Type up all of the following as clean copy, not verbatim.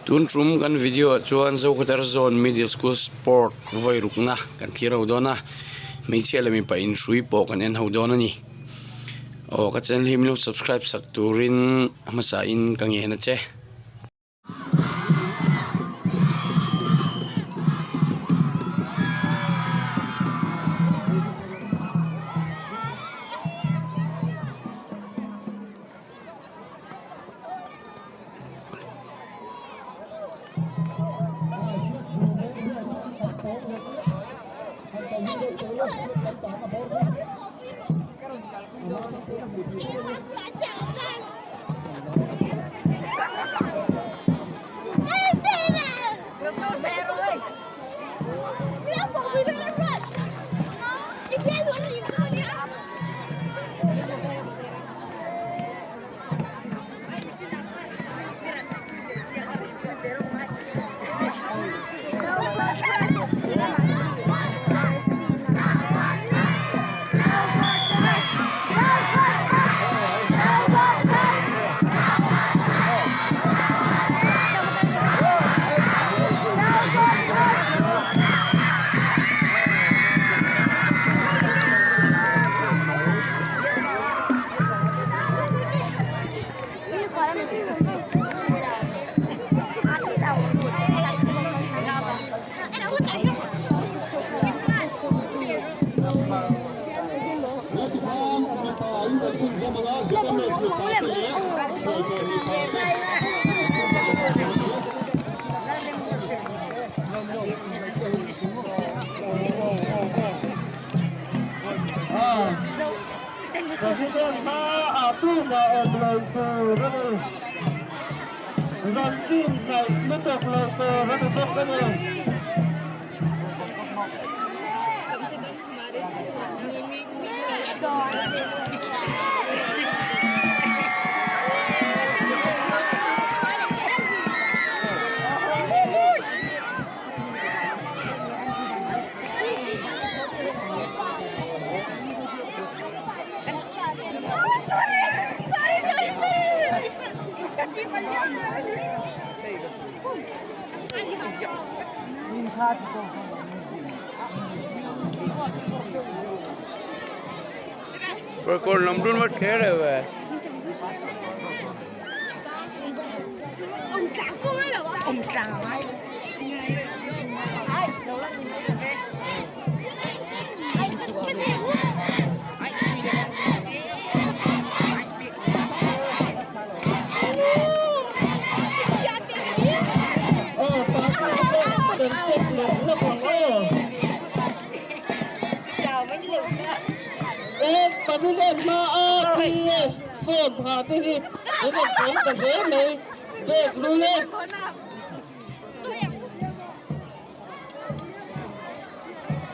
Tun tum kan video ah chuan Zokhawthar Zone Middle School Sport vawi rukna kan thlir ho dawn a, hmeichhia leh mipa inhrui pawh kan en ho dawn a ni. Aw ka channel hi min lo subscribe sak turin a hmasa in ka ngen a che.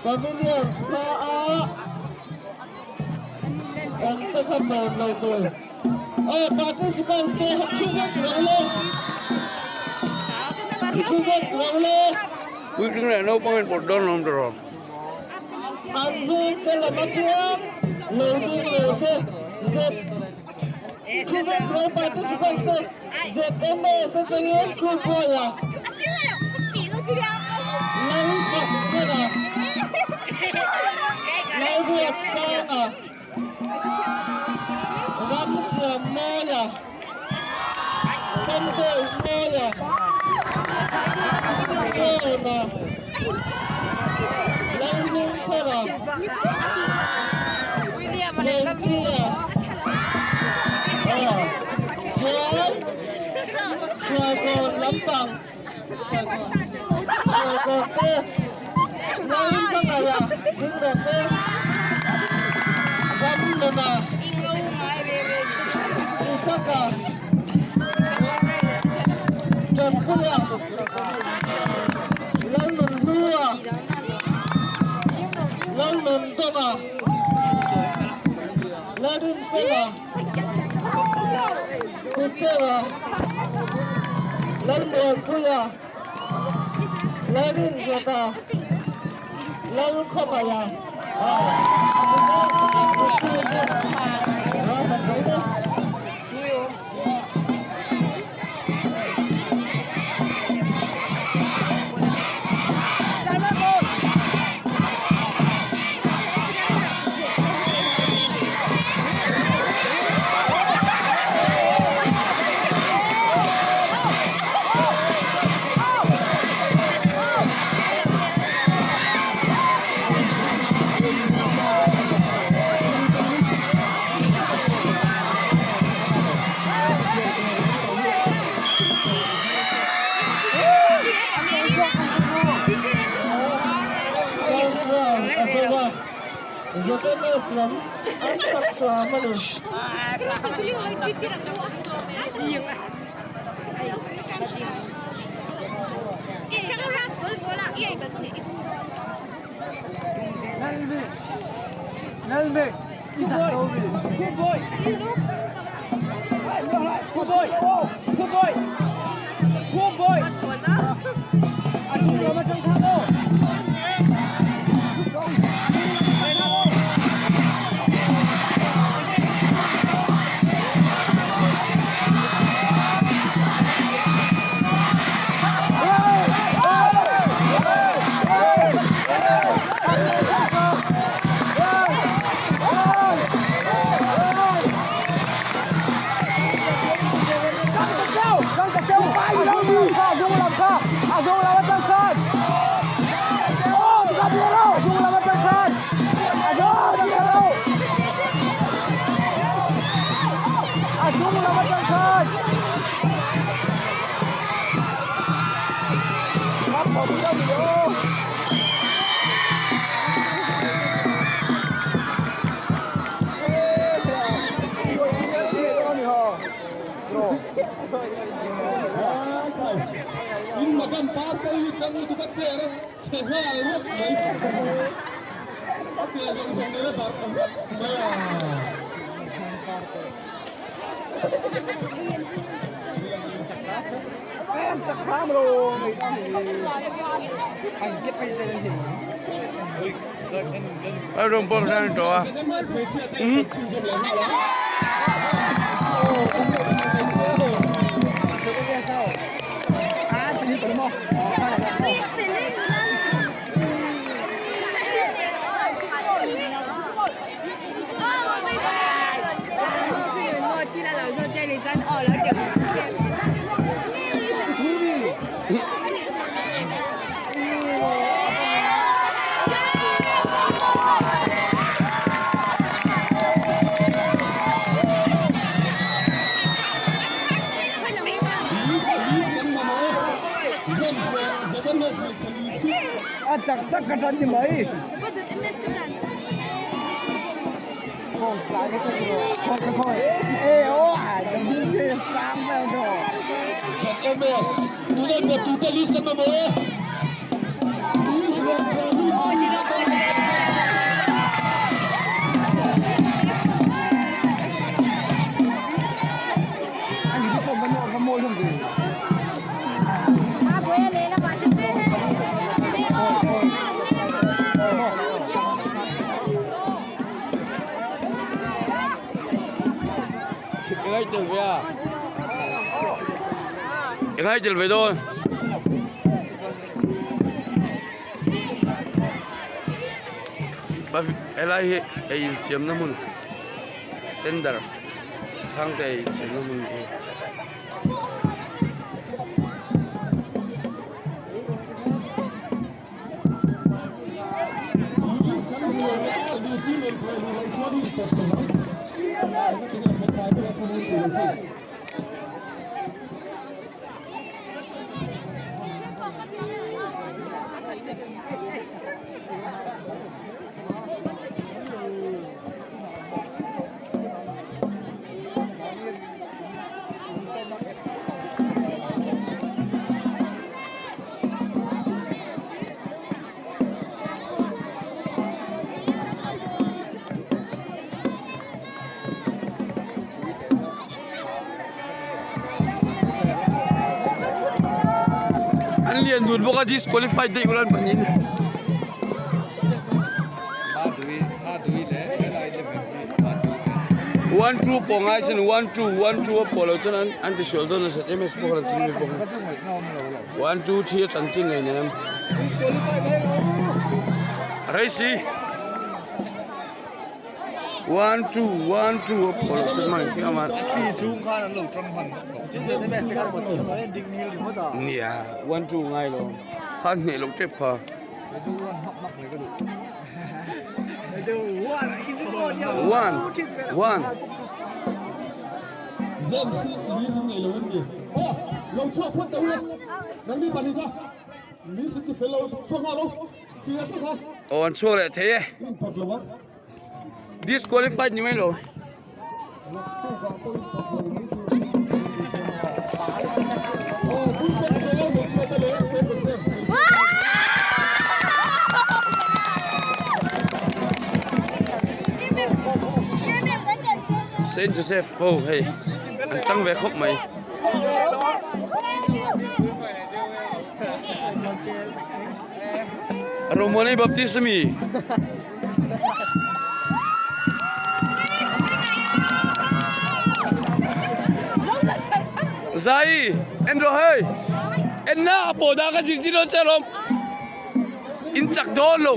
Pavilions hmaah an te kha hmuh lo tur. Aw participants te han thu vek rawh le. Thu vek rawh le. Puitling leh naupang in pawt dawn lawm tawh. An hnung te lam apiang lo ding lo se Z thu vek rawh participants te ZMS atangin Khulpuia Lalfakthara Lalruatsanga Ramsiammawia Samdeuhmawia John-a Lalhmingthara Lengpuia Chuan Hruaikawn lampang Hruaikawn te Lalhmangaia ding rawh se Ramnuna Isaka Tanpuia Lalnunhlua Lalnundawma Lalrinfela Kutchera Lalmuanpuia Lalrinzawta Lalkhawmaia First round a zo a, ZMS lam an chak hram a ni. A chak chak ka tan ni mai. Engai tel ve dawn. Helai hi ei insiamna hmun tender chhangte ei insiamna hmun a ni. An lian dun bawk a disqualified daih ula an panin. One two pawh ngai sin one two one two a pawh loh chuan an an ti sual dawn nasa ms pawh khan an ching bawk one two three a chanchin ngei nem raisi one two one two a pawh loh chuan mang engtin ama nia one two ngai lo khan hneh loh tep kha. One, one. Lo chhuak phawt teh u le. Nangni pahnih kha min sim ti fel lo chhuak nghal lo. Khi a tawk a. Aw an chhuak leh thei e. In phawt lo a. Disqualified ni mai lo. Aw Pulsar Sela hmeichhia te leh Saint Joseph hmeichhia Saint Joseph ho hei an tang ve khawp mai. Romani Baptist ami. Zai en rawh hei en na a pawh dan ka zirtir dawn che alawm in chak dawn lo.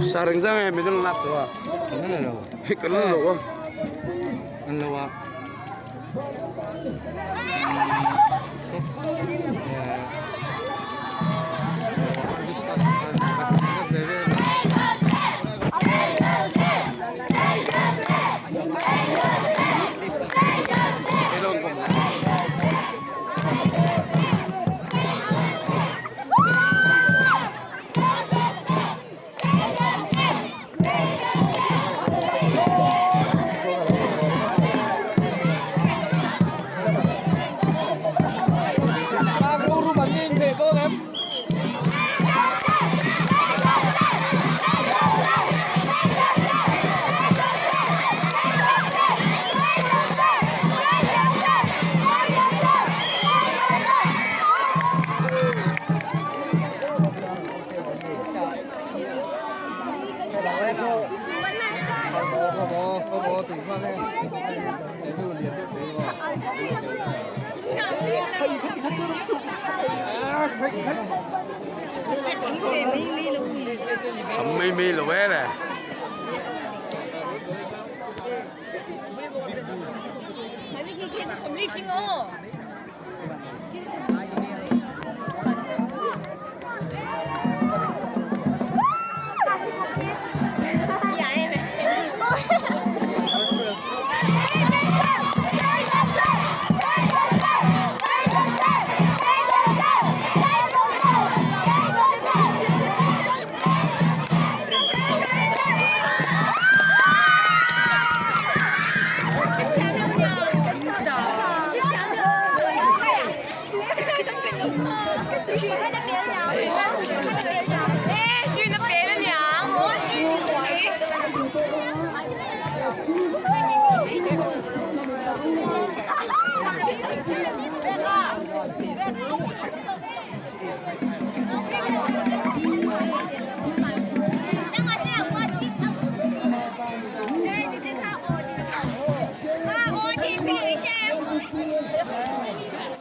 Sa reng zang e midang lak tawh a. Kan la lo a. An lo a. Thấm mi mi lo e le.